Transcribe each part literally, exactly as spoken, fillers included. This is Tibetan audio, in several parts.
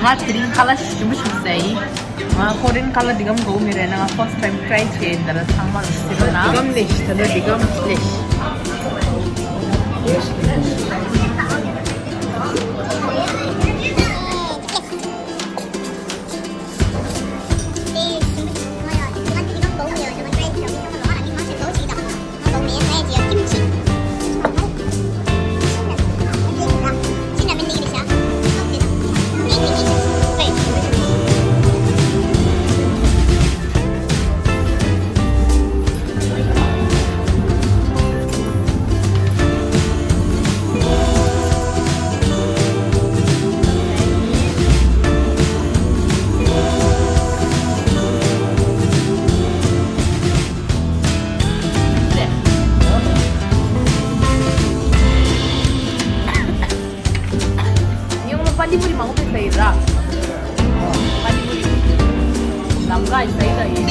ང་དེ་རིང་ཁ་ལག་ཞིམ་པོ་ཞིག་ཟས་ཡིན། ང་ཀོ་རི་ཡན་ཁ་ལག་འདི་གམ་གོ་མི་རེད་ན། ང་first time try བྱས་ཡིན། ད་ལ་ཚང་མ་ལ་ཟེར་ན། འདི་གམ་ལེ་ཤ། ད་ལྟ་འདི་གམ་ལེ་ཤ། ཡང་ན་པ་ནི་པུ་རི་མང་པོ་ཟ་ཡི་ར། པ་ནི་པུ་རི་ལམ་ཀ་ཟ་ཡི་ད་ཡིན།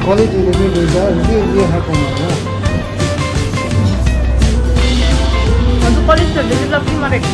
Quality review དེ་ད་རིགས་ཡེ་ཧ་གོ་མ་རེད། ང་ཚོ་quality review ལབ་ཀྱི་མ་རེད།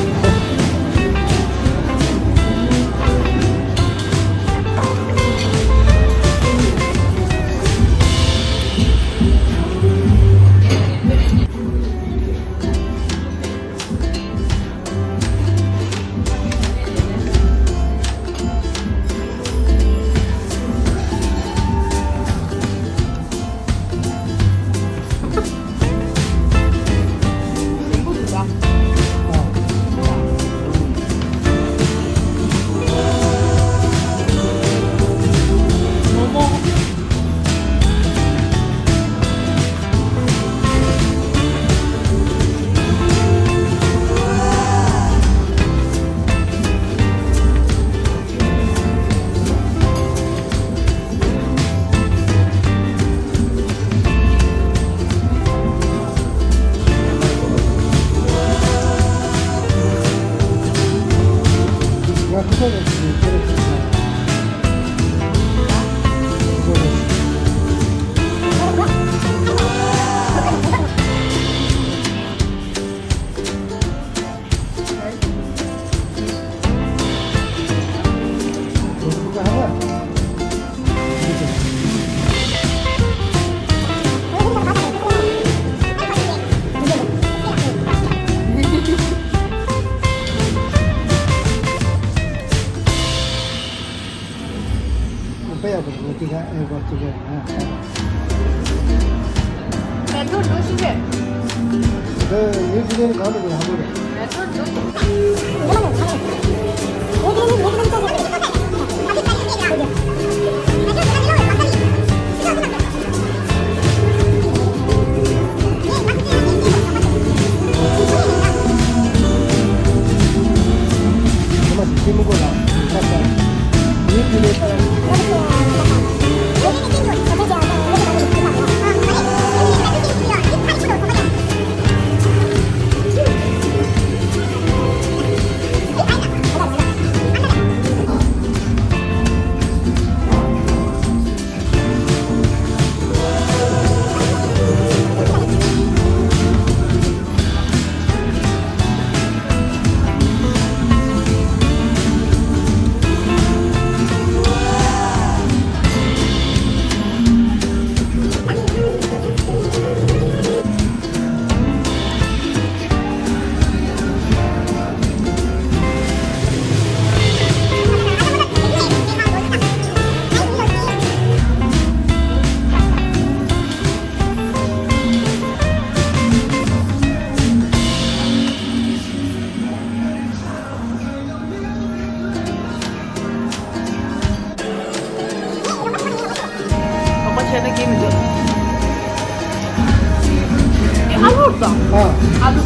ཨ་ལུ་དང་། ཨ། ཨ་ལུ།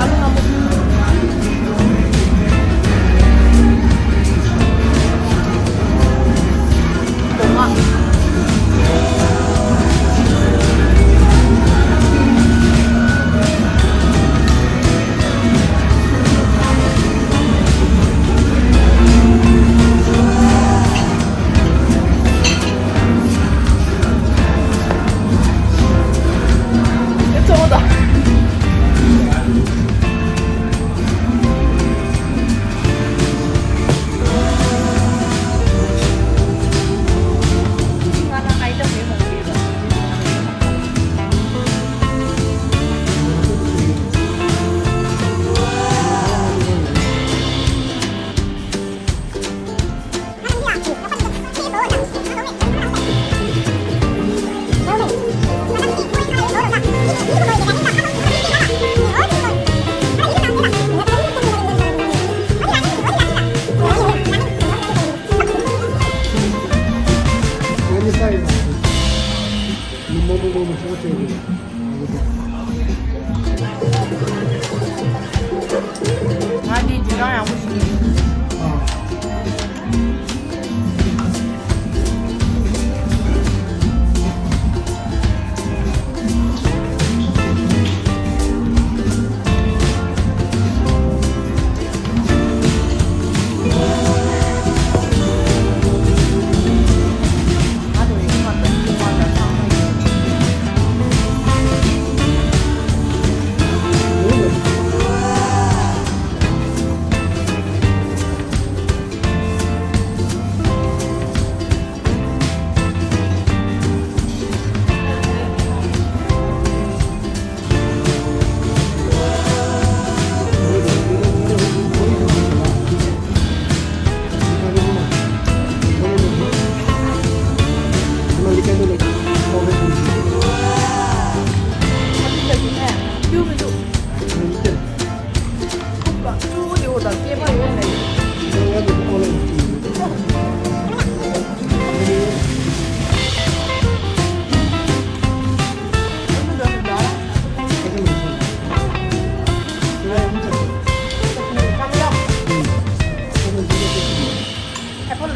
ཨ་ལུ་སྣ་མོ། གོ་མ།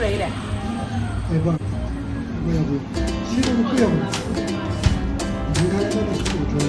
རེད་རེད། ཨེ་པ། ཀུ་ཡ་ཀུ། ཤི་རུ་ཀུ་ཡ་ཀུ། འདི་ག་ལ་ན་ཤི་རུ་ཀུ།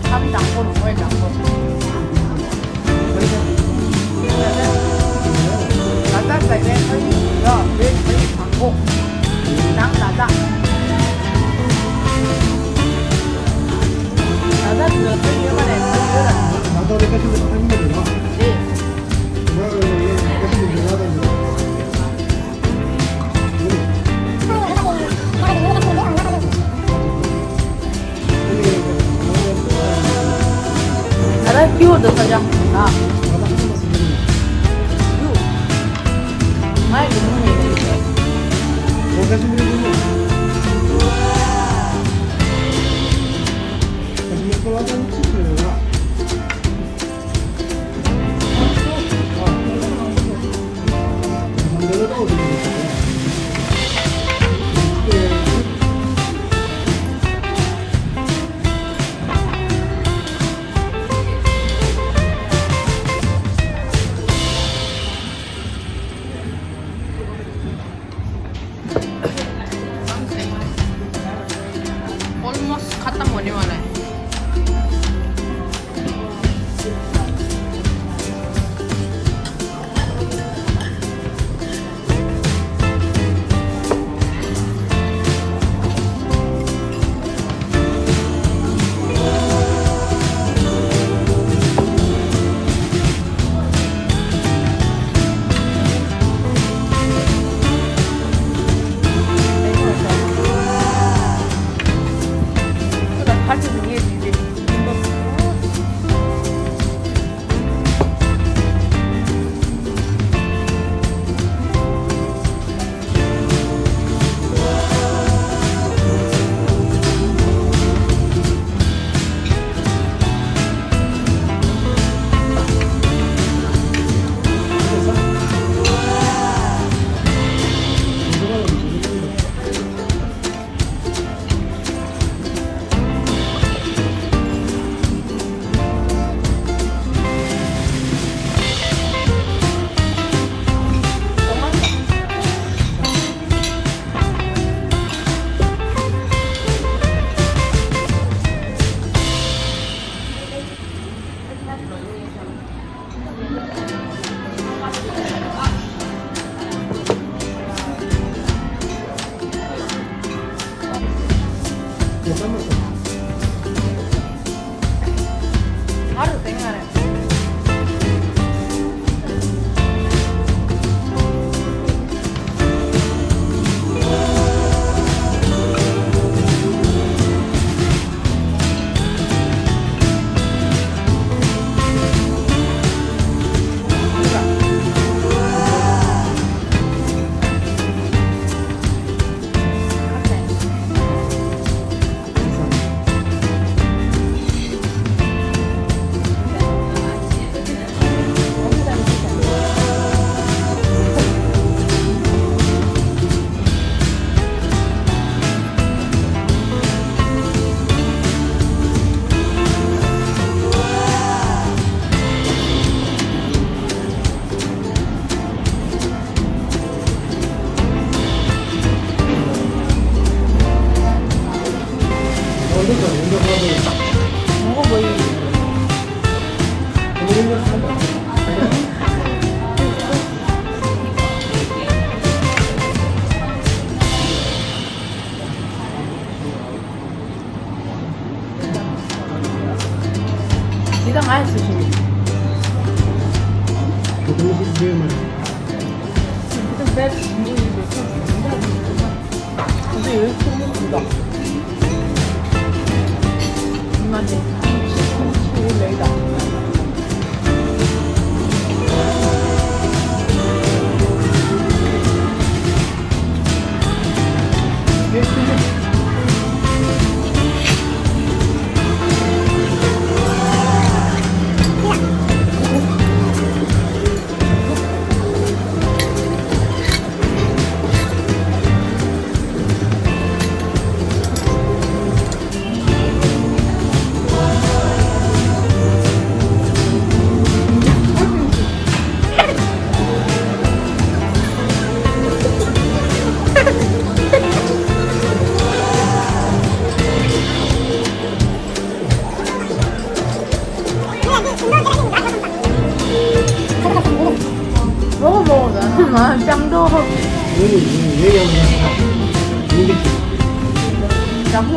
ཁམས་དང་པོ་རུ་ངོས་དང་པོ། ལ་དྭགས་ཟེར་མཁན་ཕ་ཡུལ་ཡོད་བོད་ཕ་ཡུལ་དང་པོ། ནང་ལ་དྭགས། ལ་དྭགས་ནི་ཕ་ཡུལ་ཡོད་མ་རེད། ཕ་ཡུལ་ཡོད་ར། ལ་དྭགས་ནི་ཀ་ཤི་མིར་ཁ་ཉིན་རེད་ལ། རེད། ང་ཀ་ཤི་མིར་རེད་ལ། ད་ལྟ་སྐྱིད་པོ་འདུག་ས་ཆ། ཨ། ཡུ། ང་ཡི་ལུང་ནས་རེད། Almost खत्म होने वाला है। འདི་ད་ང་ཡི་སུ་ཞིག་རེད། ཚང་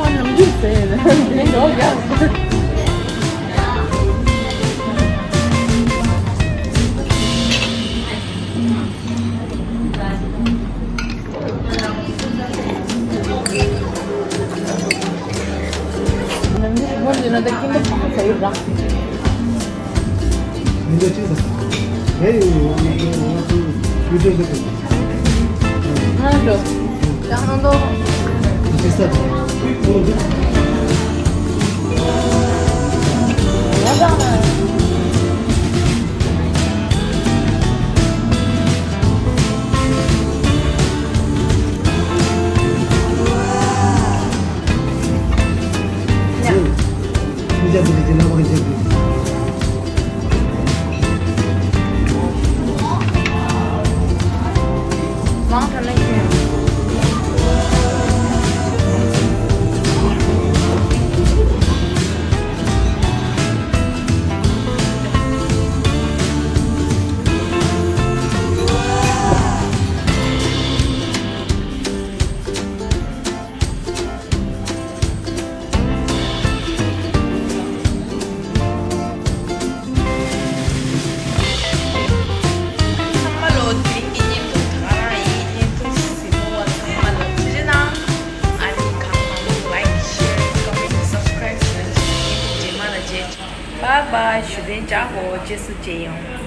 མ་ལོ། དེ་རིང་གི་བརྙན་ཐུང་ད་ག་རང་ཡིན། བརྙན་ཐུང་གཟིགས་མོ་བ་ཚང་མ་ལ་ཐུགས་རྗེ་གནང་། ཨ་ནི་གང་མང་པོ་like, share, comment, subscribe བྱས་ནས་བརྙན་ཐུང་རྗེས་མ་ལ་མཇལ། Bye bye. བཞུགས་གདན་འཇགས་གོ། རྗེས་སུ་མཇལ་ཡོང་།